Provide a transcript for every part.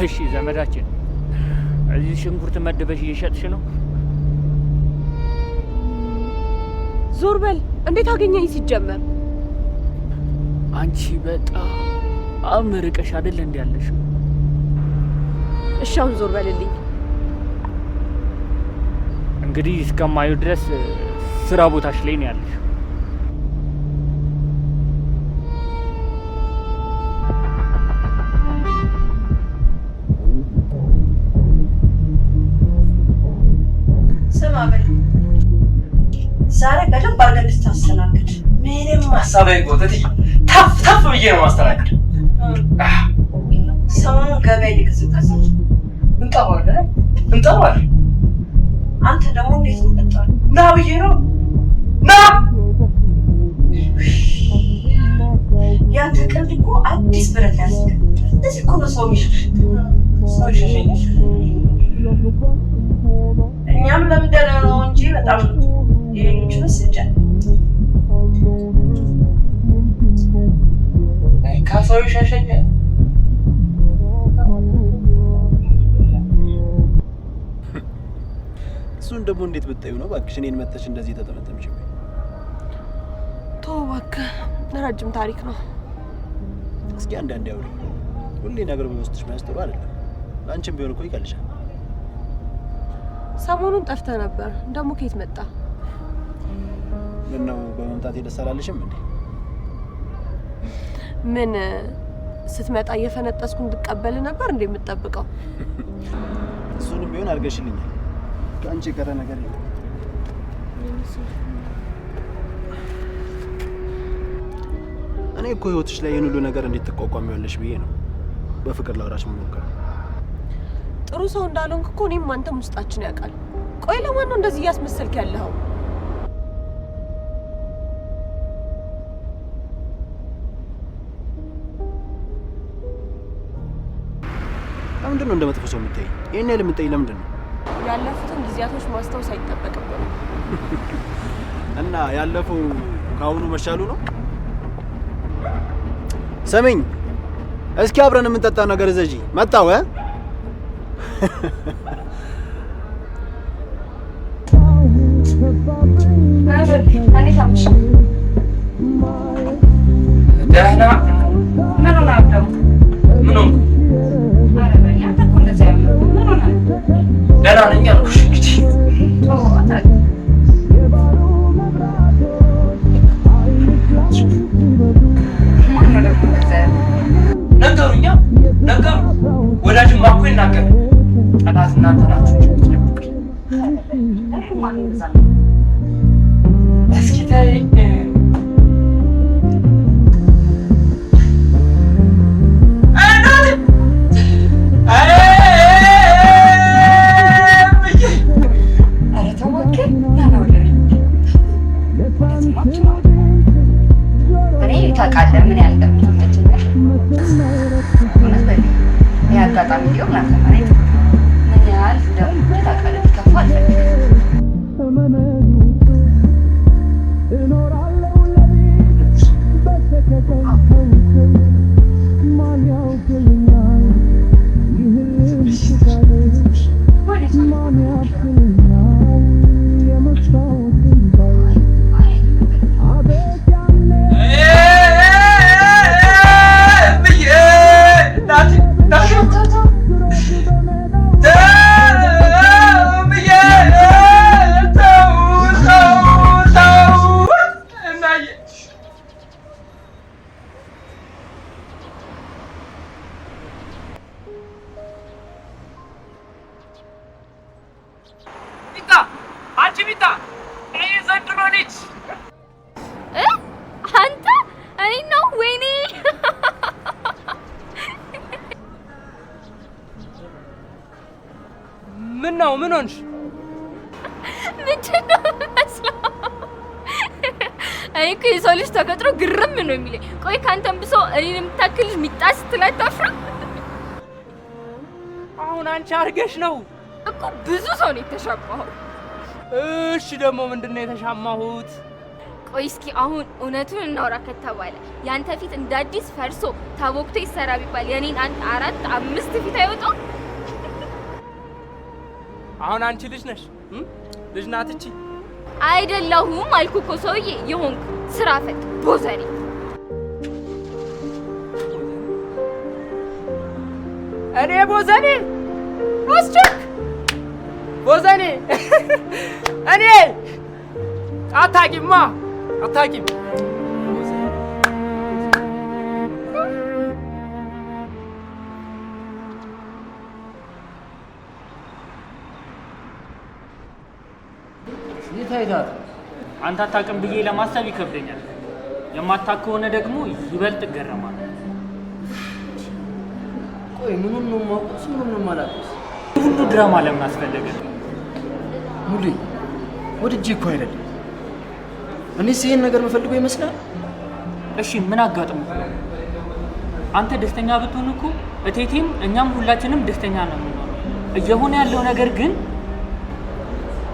እሺ ዘመዳችን፣ እዚህ ሽንኩርት መድበሽ እየሸጥሽ ነው? ዞር በል። እንዴት አገኘኝ ሲጀመር? አንቺ በጣም ርቀሽ አይደል እንዲ ያለሽው? እሺ አሁን ዞር በልልኝ። እንግዲህ እስከማዩ ድረስ ስራ ቦታሽ ላይ ነው ያለሽው። ስማ በል፣ ዛሬ በደንብ አድርገህ እንድታስተናግድ። ምንም ሀሳብ አይጎተት፣ ተፍ ተፍ ብዬ ነው ማስተናገድ። ሰሞኑን ገበያ እየቀዘቀዘ ነው። እንጠራዋለን እንጠራዋለን። አንተ ደግሞ እንዴት ነው የምጠጣው? ና ብዬ ነው ና። ያንተ ቀልድ እኮ አዲስ ብረት ያስገባል። እንደዚህ እኮ ነው ሰው የሚሸሽ። ሰው ይሸሸኛል። እኛም ለምደነው ነው እንጂ በጣም የሌሎቹንስ እንጃ። ከሰው ይሸሸኛል። እሱን ደግሞ እንዴት ብታዩ ነው እባክሽ እኔን መተሽ እንደዚህ ተጠመጠምሽብኝ? ተው እባክህ፣ ረጅም ታሪክ ነው። እስኪ አንዳንዴ አውሪ። ሁሌ ነገር በውስጥሽ መያዝ ጥሩ አይደለም። ለአንቺም ቢሆን እኮ ይቀልሻል። ሰሞኑን ጠፍተህ ነበር። ደግሞ ከየት መጣ? ምነው በመምጣቴ ደስ አላለሽም እንዴ? ምን ስትመጣ እየፈነጠስኩ እንድቀበል ነበር እንዴ የምትጠብቀው? እሱንም ቢሆን አድርገሽልኛል። ከአንቺ የቀረ ነገር የለም። እኔ እኮ ህይወትሽ ላይ ይህን ሁሉ ነገር እንዴት ትቋቋሚዋለሽ ብዬ ነው በፍቅር ላውራሽ የምሞክረው። ጥሩ ሰው እንዳልሆንክ እኮ እኔም አንተም ውስጣችን ያውቃል። ቆይ ለማን ነው እንደዚህ እያስመሰልክ ያለኸው? ለምንድን ነው እንደ መጥፎ ሰው የምታይኝ? ይህን ያህል የምታይኝ ለምንድን ነው? ያለፉትን ጊዜያቶች ማስታወስ አይጠበቅብንም። እና ያለፈው ከአሁኑ መሻሉ ነው? ስሚኝ እስኪ አብረን የምንጠጣው ነገር እዘዢ። መጣሁ እ እንዴት አመሸህ? ደህና። ምን ሆነሃል ደግሞ? ምን ሆንኩ? ኧረ በል አንተ እኮ እንደዚያ አይሆንም። ምን ሆነሃል? ደህና ነኝ አልኩሽ። እንግዲህ ተው አታውቅም። ማነው ደግሞ እንደዚያ ያለው? ነገሩኛ ነገሩ። ወዳጅማ እኮ ይናገራል። ጠላት እናንተ ናችሁ እንጂ የምትደብቁኝ። ደግሞ ማነው እንደዚያ ያለው? እስኪ ተይ። ኧረ ተው እባክህ። ና ና ወደ እኔ። እንደዚህማ አትችልም። እኔ ታውቃለህ ምን ያህል እንደምትመቸኝ እውነት በል። ይሄ አጋጣሚ ቢሆን አንተ መሬት ምን ያህል እንደምወድህ ታውቃለህ። ሊከፋ አልፈልግም። አንቺ ቢታ ይህ ዘንድሮ ልጅ አንተ እኔ ነው? ወይኔ። ምን ነው? ምን ሆንሽ? ምንድን ነው የምመስለው? እኔ እኮ የሰው ልጅ ተፈጥሮ ግርም ነው የሚለኝ። ቆይ ከአንተም ብሶ እኔን የምታክል ልጅ ሚጣ ስትል አታፍርም? አሁን አንቺ አድርገሽ ነው እኮ ብዙ ሰው ነው የተሻማኸው። እሺ ደግሞ ምንድን ነው የተሻማሁት? ቆይ እስኪ አሁን እውነቱን እናውራ ከተባለ ያንተ ፊት እንደ አዲስ ፈርሶ ታቦክቶ ይሰራ ቢባል የኔን አንድ አራት አምስት ፊት አይወጣም? አሁን አንቺ ልጅ ነሽ፣ ልጅ ናት እቺ። አይደለሁም አልኩ እኮ ሰውዬ። የሆንክ ስራ ፈት ቦዘኔ። እኔ ቦዘኔ አስቸክ ቦዘኔ እኔ አታቂማ አታቂም። የት አይታት? አንተ አታውቅም ብዬ ለማሰብ ይከብደኛል። የማታውቅ ከሆነ ደግሞ ይበልጥ እገረማለሁ። ቆይ ምኑን ነው የማውቀው? ምኑን ነው የማላውቀው? ሁሉ ድራማ ለምን አስፈለገ? ሙሌ ወድጄ እኮ አይደለም። እኔስ ይሄን ነገር የምፈልገው ይመስላል? እሺ ምን አጋጥሞ? አንተ ደስተኛ ብትሆን እኮ እቴቴም እኛም ሁላችንም ደስተኛ ነው የምንሆነው። እየሆነ ያለው ነገር ግን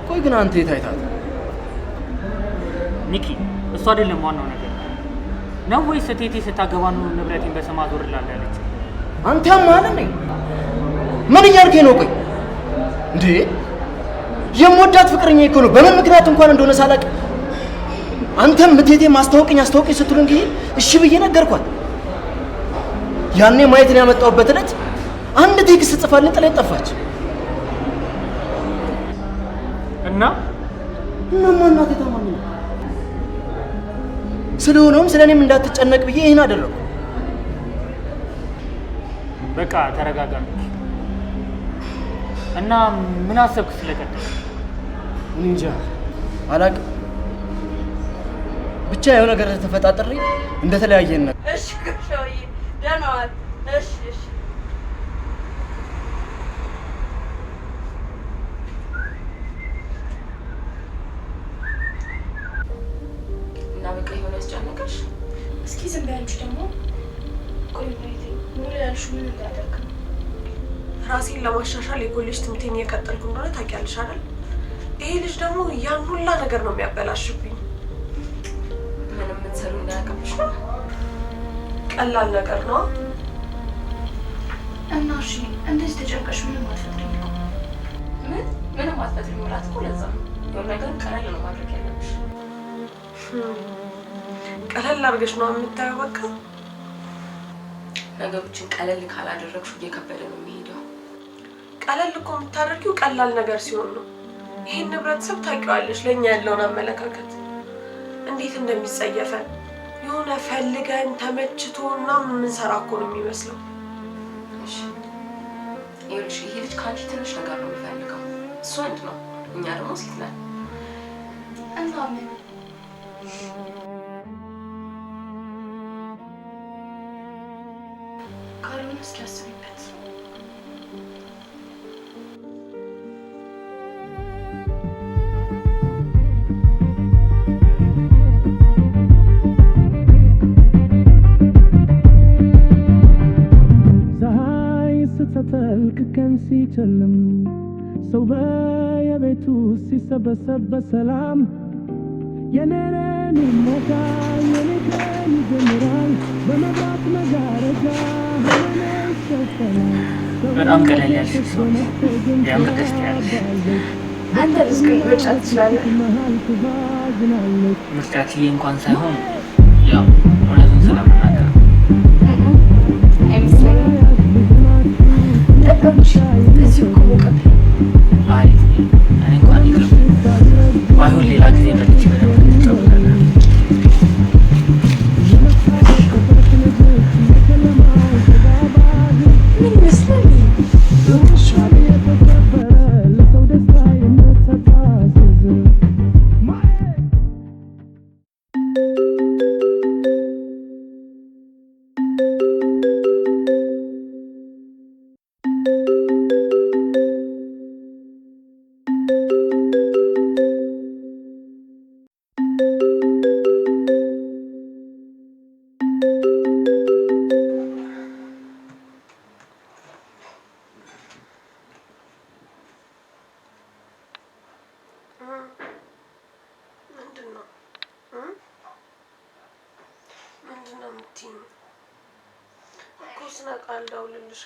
ቆይ ግን አንተ የት አይታት? ሚኪ፣ እሱ አይደለም ዋናው ነገር ነው ወይስ እቴቴ ስታገባ ነው ንብረቴን በስም አዞርላለሁ ያለችው? አንተ ያማል እንዴ? ምን እያልከኝ ነው? ቆይ እንዴ የምወዳት ፍቅረኛ እኮ ነው። በምን ምክንያት እንኳን እንደሆነ ሳላውቅ አንተም እቴቴ ማስታወቀኝ አስታወቀኝ ስትሉን ጊዜ እሺ ብዬ ነገርኳት። ያኔ ማየትን ያመጣሁበት ዕለት አንድ text ጽፋልኝ ጥላኝ ጠፋች። እና እናማ እናቴ ታማኝ ነው። ስለሆነውም ስለ እኔም እንዳትጨነቅ ብዬ ይህን አደረኩ። በቃ ተረጋጋ ሚኪ። እና ምን አሰብክ ስለቀጣዩ? እኔ እንጃ አላውቅም። ብቻ የሆነ ነገር ተፈጣጥሬ እንደተለያየን ነው። እሺ ጋሻውዬ ደህና ዋል። እሺ እሺ። እና በቃ የሆነ ያስጨነቀሽ? እስኪ ዝም በይ አንቺ ደግሞ። ቆይ ማየቴ ሙሉ ያልሽው ምን እንዳደርግ ነው? ራሴን ለማሻሻል የኮሌጅ ትምህርቴን እየቀጠልኩ እንደሆነ ታውቂያለሽ አይደል? ይሄ ልጅ ደግሞ ያን ሁላ ነገር ነው የሚያበላሽብኝ። ምንም የምትሰሪው እንዳያውቅብሽ ነው። ቀላል ነገር ነው። እና እሺ እንደዚህ ተጨንቀሽ ምንም አትፈጥሪም እኮ። ምን ምንም አትፈጥሪም እላት እኮ ለዛ ነው። የሆነ ነገር ቀለል ነው ማድረግ ያለብሽ። ቀለል አድርገሽ ነው የምታየው። በቃ ነገሮችን ቀለል ካላደረግሽው እየከበደ ነው የሚሄደው። ቀለል እኮ የምታደርጊው ቀላል ነገር ሲሆን ነው። ይሄን ህብረተሰብ ታውቂዋለሽ፣ ለእኛ ያለውን አመለካከት እንዴት እንደሚጸየፈን የሆነ ፈልገን ተመችቶ ምናምን የምንሰራ እኮ ነው የሚመስለው። እሺ ይኸውልሽ፣ ይሄ ልጅ ከአንቺ ትንሽ ነገር ነው የሚፈልገው። እሱ ወንድ ነው፣ እኛ ደግሞ ሴት ነን። እና ምን ካልሆነ እስኪ አስቢበት። ፀሐይ ስትጠልቅ ቀን ሲጨልም ሰው በየቤቱ ሲሰበሰብ በሰላም የኔረን ይሞቃል የኔ ቀን ይጀምራል በመብራት መጋረጃ ህመሜ ይሸፈናል። በጣም ቀለል ያልሽ ሰው ነሽ። የምር ደስ ያለሽ። አንተ ልጅ ግን ምርጫ ትችላለህ። ምርጫ ችዬ እንኳን ሳይሆን ያው እውነቱን ስለምናገር አይመስለኝም። ጠቀምሽ እዚሁ እኮ ሞቀብኝ። አይ እኔ እንኳን ይቅር፣ ባይሆን ሌላ ጊዜ መጥቼ በደንብ እንጫወታለን። ምን ይመስላል? ለሰው ደስታ የምትታዘዝ ምንድን ነው? ስነቃ ልደውልልሽ።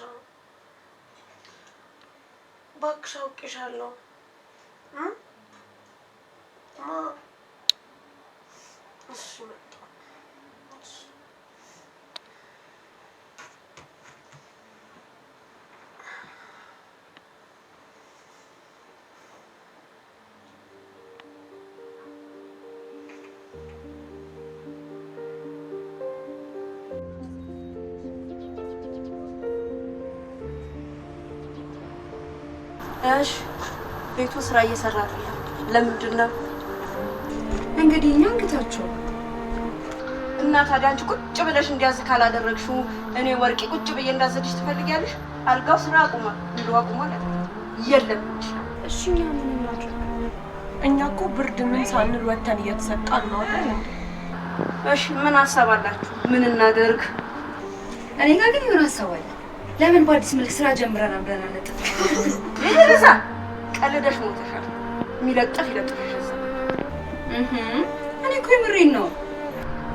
እባክሽ አውቄሻለሁ። ማ እሺ መጣሁ። እሺ። እሺ ቤቱ ስራ እየሰራ አይደለም። ለምንድን ነው? እንግዲህ እኛ እንግታቸው እና ታዲያ አንቺ ቁጭ ብለሽ እንዲያዝ ካላደረግሽው እኔ ወርቄ ቁጭ ብዬ እንዳዘልሽ ትፈልጊያለሽ? አልጋው ስራ አቁሟል፣ እንደው አቁሟል የለም። እሺ እኛ ምን እናድርግ? እኛ እኮ ብርድ ምን ሳንል ወተን እየተሰጣን ነው አይደል እንዴ? እሺ ምን ሀሳብ አላችሁ? ምን እናድርግ? እኔ ጋር ግን የሆነ ሀሳብ አለ። ለምን በአዲስ መልክ ስራ ጀምረናል ብለን አንለጥፍ? ይሄ ቀልደሽ ሞተሻል። የሚለጥፍ ይለጥፍሽ እዛ። እኔ እኮ የምሬን ነው።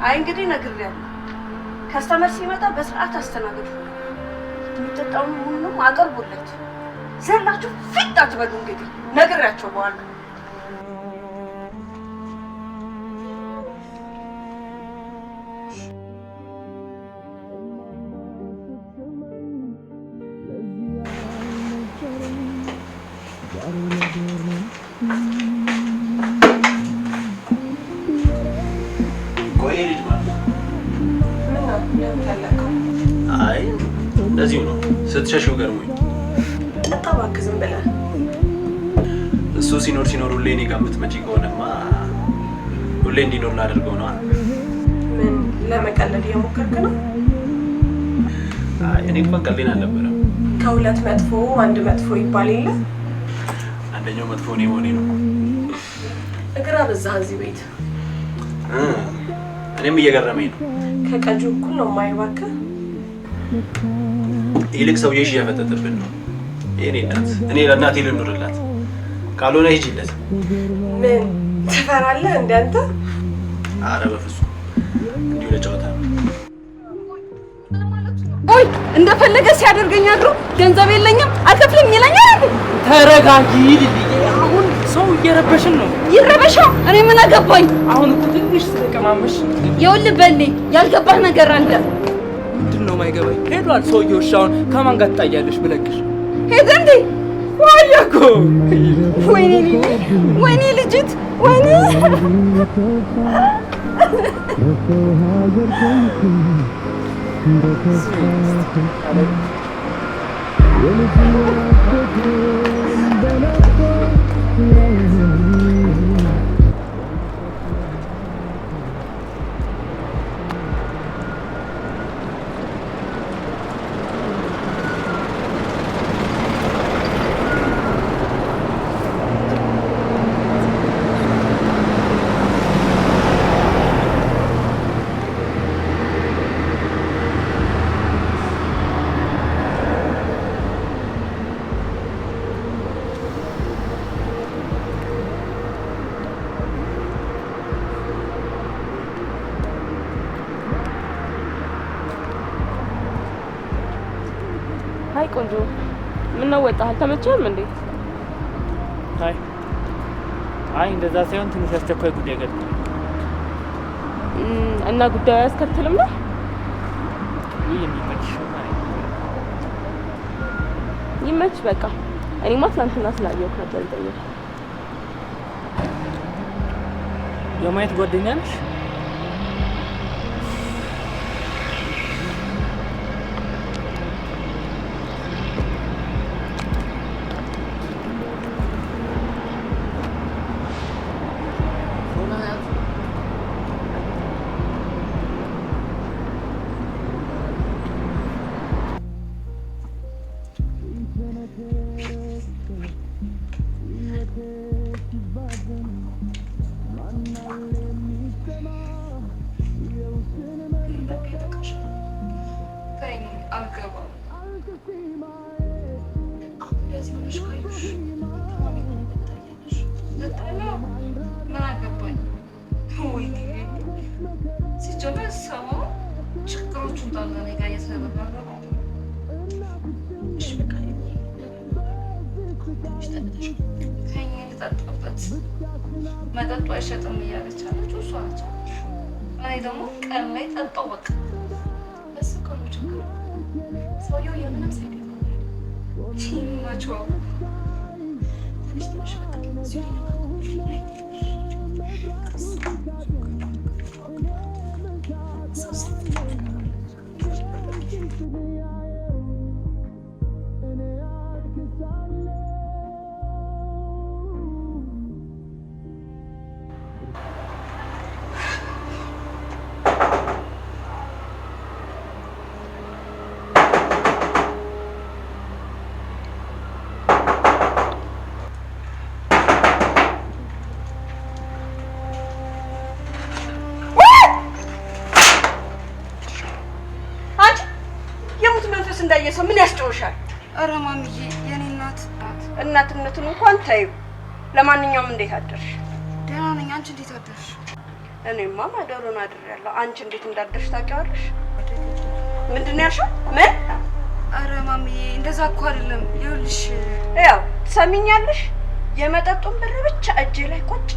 አይ እንግዲህ ነግሬያለሁ። customer ሲመጣ በስርዓት አስተናግዱ። የሚጠጣውን ሁሉም አቅርቡለት። ዘላችሁ ፊት አትበሉ። እንግዲህ ነግሬያቸው በኋላ አይ እንደዚሁ ነው። ስትሸሽው ገርሞኝ። ጠጣ እባክህ ዝም ብለህ። እሱ ሲኖር ሲኖር ሁሌ እኔ ጋር የምትመጪ ከሆነማ ሁሌ እንዲኖር ላደርገው ነዋ። ምን ለመቀለድ እየሞከርክ ነው? አይ እኔ እንኳን ቀልዴን አልነበረም። ከሁለት መጥፎ አንድ መጥፎ ይባል የለ? አንደኛው መጥፎ እኔ መሆኔ ነው። እግር አበዛህ እዚህ ቤት። እኔም እየገረመኝ ነው። ከቀጁ እኩል ነው የማየው እባክህ። ይልቅ ሰውዬሽ እያፈጠጠብን ነው። የእኔ እናት፣ እኔ ለእናቴ ልኑርላት፣ ካልሆነ ሂጂለት። ምን ትፈራለህ እንደ አንተ? ኧረ በፍፁም እንዲሁ ለጨዋታ ነው። ቆይ እንደፈለገ ሲያደርገኝ አድሮ ገንዘብ የለኝም አልከፍልም ይለኛል። ተረጋጊ ልልዬ፣ አሁን ሰው እየረበሽን ነው። ይረበሻ፣ እኔ ምን አገባኝ? አሁን እኮ ትንሽ ስለቀማመሽ። ይኸውልህ በሌ ያልገባህ ነገር አለ። ምንድን ነው የማይገባኝ? ሄዷል ሰውዬው። እሺ አሁን ከማን ጋር ትጣያለሽ ብለግሽ? ሄደ እንዴ? ዋያ እኮ ወይኔ ወይኔ ልጅት ወይኔ Hi ቆንጆ፣ ምነው ወጣህ? አልተመቸህም እንዴ? አይ አይ እንደዛ ሳይሆን ትንሽ አስቸኳይ ጉዳይ ገጥሞኝ። እና ጉዳዩ አያስከትልም ነው? ውይ የሚመችሽ ማለት ነው። ይመች በቃ። እኔማ ትናንትና ስላየሁህ ነበር የጠየኩህ። የማየት ጓደኛ ነሽ? ሲጀመር ሰው ችግሮቹ እንዳለ እኔ ጋር እየተረባረቡ መጠጡ አይሸጥም እያለች አለች እሷ ነች። እኔ ደግሞ ቀን ላይ ጠጣው በቃ። እሱ እኮ ነው ችግሩ። ሰውየው የምንም ሳይገባ ይመቸው። ትንሽ ትንሽ በቃ እዚሁ ላይ እንዳየ ሰው ምን ያስጨውሻል? ኧረ ማሚዬ የኔ እናት እናትነቱን እንኳን ተይው። ለማንኛውም እንዴት አደርሽ? ደህና ነኝ። አንቺ እንዴት አደርሽ? እኔማ ማደሩን አድሬያለሁ። አንቺ እንዴት እንዳደርሽ ታውቂዋለሽ? ምንድን ነው ያልሽው? ምን? ኧረ ማሚዬ እንደዛ እኮ አይደለም። ይኸውልሽ ያው ትሰሚኛለሽ፣ የመጠጡን ብር ብቻ እጄ ላይ ቁጭ።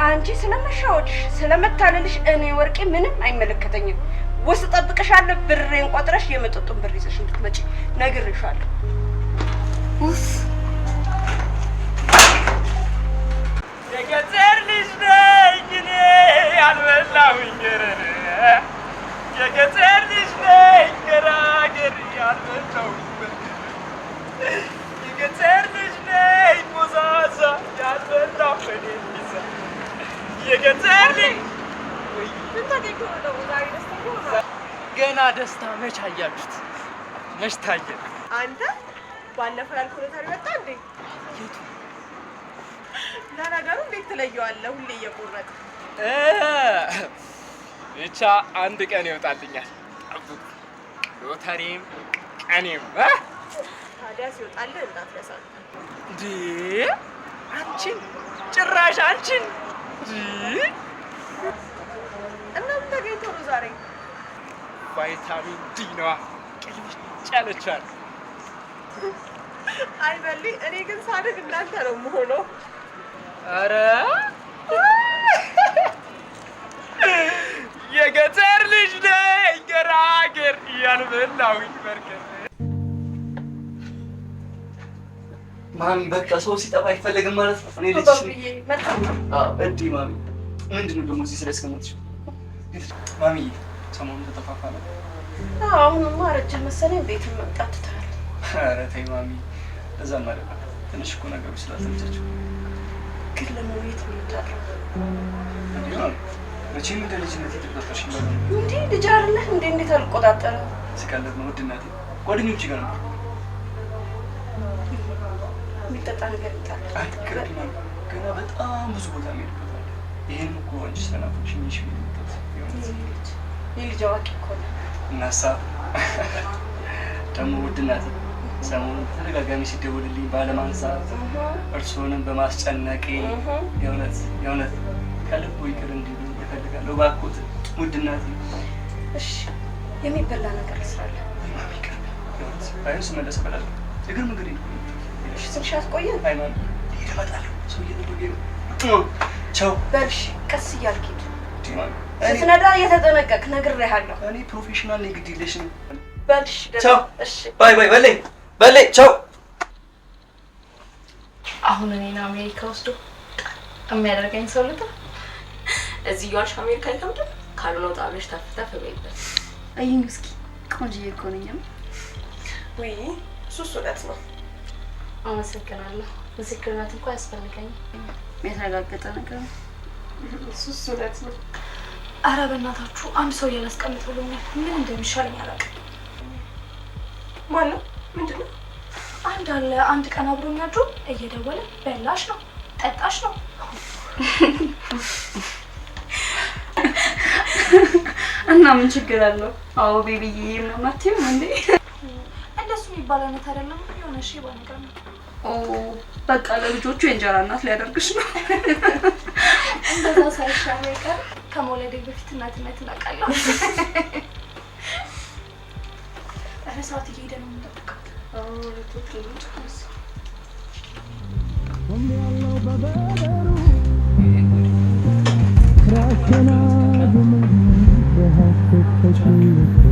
አንቺ ስለመሻወድሽ ስለመታለልሽ እኔ ወርቄ ምንም አይመለከተኝም። ውስጥ እጠብቅሻለሁ። ብሬን ቆጥረሽ የመጠጡን ብር ይዘሽ እንድትመጪ ነግሬሻለሁ። ኡፍ የገጠር ልጅ ነኝ እኔ ያልበላሁኝ ገረር፣ የገጠር ልጅ ነኝ ገራገር ያልበላሁኝ በርገር፣ የገጠር ልጅ ነኝ ሞዛዛ ያልበላሁ እኔ ፒዛ፣ የገጠር ልጅ ገና ደስታ መች አያችሁት? መች ታየ? አንተ ባለፈው ያልኩህ ሎተሪ ወጣ እንዴ? የቱ? ለነገሩ እንዴት ትለየዋለህ? ሁሌ እየቆረጥክ ብቻ አንድ ቀን ይወጣልኛል። ጠብቁ። ሎተሪም ቀኔም ታዲያ ሲወጣልህ እንዳትረሳ። እንዴ አንቺን ጭራሽ አንቺን እንዴ እና ምን ተገኝቶ ነው ዛሬ? ቫይታሚን ዲ ነዋ። ቅልብጭ ያለችዋል። አይ በሊ፣ እኔ ግን ሳድግ እንዳንተ ነው የምሆነው። ኧረ የገጠር ልጅ ነኝ ገራገር ያልበላሁኝ በርገር። ማሚ በቃ ሰው ሲጠፋ አይፈለግም ማለት ነው። እኔ ልጅሽ ነኝ። አዎ እንዴ ማሚ፣ ምንድን ነው ደግሞ እዚህ ስላስቀመጥሽው? ማሚዬ ሰሞኑን ተጠፋፋን። አዎ አሁንማ አረጀህ መሰለኝ ቤትም መምጣት ትተሃል። ኧረ ተይ ማሚ፣ እዛም አይደለም ትንሽ እኮ ነገሮች ስላልተመቻቸው። ግን ለምን ቤት ነው የምታድረው? እንዴ ማሚ፣ መቼም እንደ ልጅነት የተቆጣጠርሽኝ ባልሆነ። እንዴ ልጅ አይደለህ እንዴ? እንዴት አልቆጣጠርም? ስቀልድ ነው ውድ እናቴ፣ ጓደኞቼ ጋር ነበር። የሚጠጣ ነገር ይምጣል። አይ ቅርብ ማሚ፣ ገና በጣም ብዙ ቦታ የምሄድበት አለ። ይሄን እኮ አንቺ ስለናፈቅሽኝ ይዤ ነው የመጣሁት። የእውነት የልጅ አዋቂ እኮ ነው። እናሳ ደግሞ ውድ እናቴ ሰሞኑን በተደጋጋሚ ሲደውልልኝ ባለማንሳት እርስዎንም በማስጨነቄ የእውነት የእውነት ከልቡ ይቅር እንዲሉ እፈልጋለሁ። እባክዎት ውድ እናቴ። እሺ የሚበላ ነገር ልስራለህ? ማሚ ይቅር፣ የእውነት ባይሆን ስመለስ እበላለሁ። እግር መንገዴን እኮ ነው የመጣሁት። እሺ ትንሽ አትቆየን? አይ ማሚ ልሂድ፣ እመጣለሁ። ሰው እየጠበቀኝ ነው። ቻው። በል እሺ፣ ቀስ እያልክ ሂድ። እንዴ ማሚ ስትነዳ እየተጠነቀቅ ነግሬሃለሁ። እኔ professional ነኝ፣ ግድ የለሽም። በል እሺ፣ ደህና። ቻው። እሺ bye bye። በለኝ በለኝ። ቻው። አሁን እኔን አሜሪካ ወስዶ የሚያደርገኝ ሰው ልጥራ? እዚህ እያልሽ አሜሪካ ይከብዳል። ካልሆነ ወጣ ብለሽ ተፍ ተፍ በይበት። እይኝ እስኪ ቆንጆዬ እኮ ነኝ። ውይ እሱስ እውነት ነው። አመሰግናለሁ። ምስክርነት እንኳን አያስፈልገኝም። የተረጋገጠ ነገር ነው። እሱስ እውነት ነው። ኧረ በእናታችሁ አንድ ሰው እያላስቀምጥ ብሎኛል። ምን እንደሚሻለኝ አላውቅም። ማነው? ምንድን ነው? አንድ አለ አንድ ቀን አብሮኝ አድሮ እየደወለ በላሽ ነው ጠጣሽ ነው። እና ምን ችግር አለው? አዎ ቤቢዬ ምናምን አትይም እንዴ? እንደሱ የሚባል አይነት አይደለም። የሆነ ሼባ ነገር ነው። ኦ በቃ ለልጆቹ የእንጀራ እናት ሊያደርግሽ ነው። እንደዛ ሳይሻል አይቀርም። ከመውለዴ በፊት እናትነት እናውቃለሁ። ኧረ ሰዓት እየሄደ ነው የምንጠብቀው።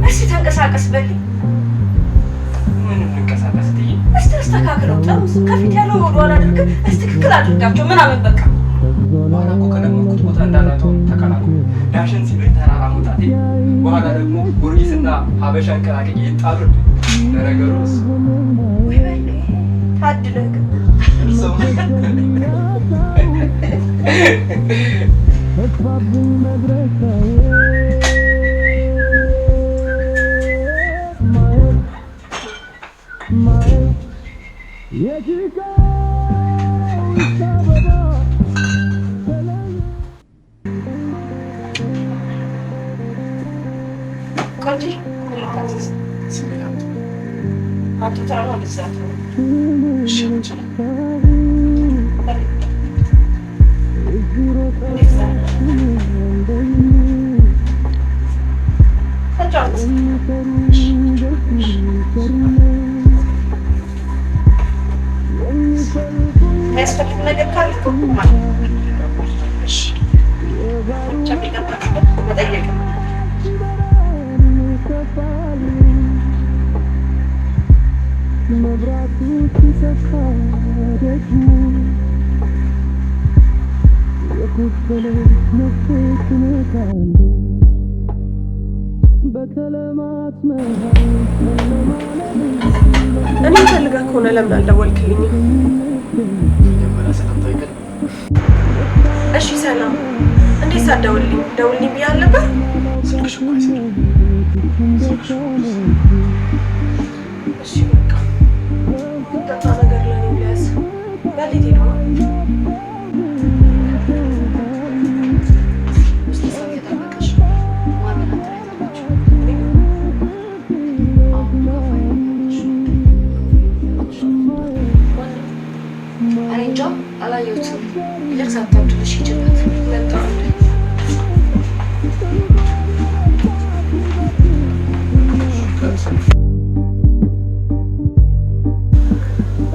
እስቲ ተንቀሳቀስ በልኝ። ምን እንንቀሳቀስ ትዬ? እስቲ አስተካክለው። ጠርሙስ ከፊት ያለው ወደኋላ አድርገህ እስቲ ትክክል አድርጋቸው ምናምን በቃ። በኋላ እኮ ከለመንኩት ቦታ እንዳላተው ተቀላቅሎ ዳሽን ሲሉኝ ተራራ መውጣቴ፣ በኋላ ደግሞ ጊዮርጊስና ሀበሻን ቀላቅዬ ይጣሉ። ለነገሩ እሱ ወይ በል ታድለህ ግን። ሰው ቆንጆ ምን ልታዘዝ? አንቱ ተራ ወደዛ ተው። እንዴት ነህ? ተጫወት። የሚያስፈልግ ነገር ካለ እኮ ማለት ነው። እሺ። ብቻ የሚገባችሁ መጠየቅ ነው። መብራቱ ሲጠፋ ደግሞ የኮሰለ ነፍሴ ትነካለች በከለማት መሃል ጨለማ። እኔ ፈልገህ ከሆነ ለምን አልደወልክልኝም? መጀመሪያ ሰላምታ ይቀድም። እሺ ሰላም። እንዴት ሳትደውልልኝ? ደውልልኝ ብዬሽ አልነበር? ስልክሽ እኮ አይሰራም። ስልክሽ እኮ እሺ በቃ የሚጠጣ ነገር ለእኔም ልያዝ። በሌት ሄዱ ነው። ውስጥ ሰው እየጠበቀሽ ነው። ማንን ትጠሪያለሽ? አዎ፣ ከፋይ ነው። እኔ እንጃ አላየሁትም። ይልቅ ሳታወርድልሽ ሂጂበት። መጣሁ እንዴ?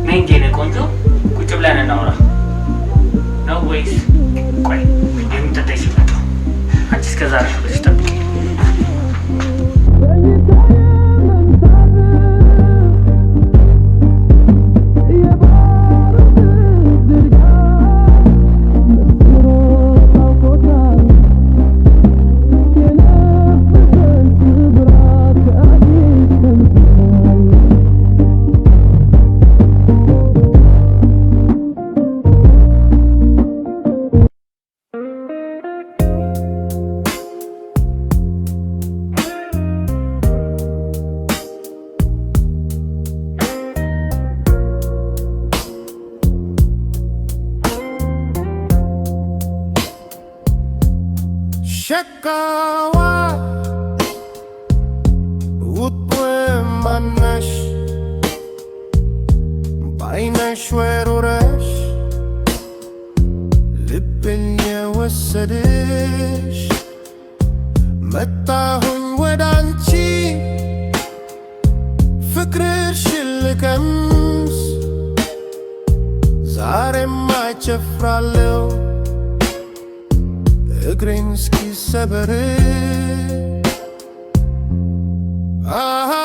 ነይ እንጂ የኔ ቆንጆ፣ ቁጭ ብለን እናውራ ነው ወይስ? ቆይ የሚጠጣ ይዤ መጣሁ። አንቺ እስከዛ አረፍ ብለሽ ጠብቂ። ሸካዋ ውጥዌ ማነሽ በአይነሽ ወሩረሽ ልብን የወሰድሽ መጣሁኝ ወደ አንቺ ፍቅርሽን ልቀምስ ዛሬማ ጨፍራለሁ እግሬን እስኪሰበር። አሃ።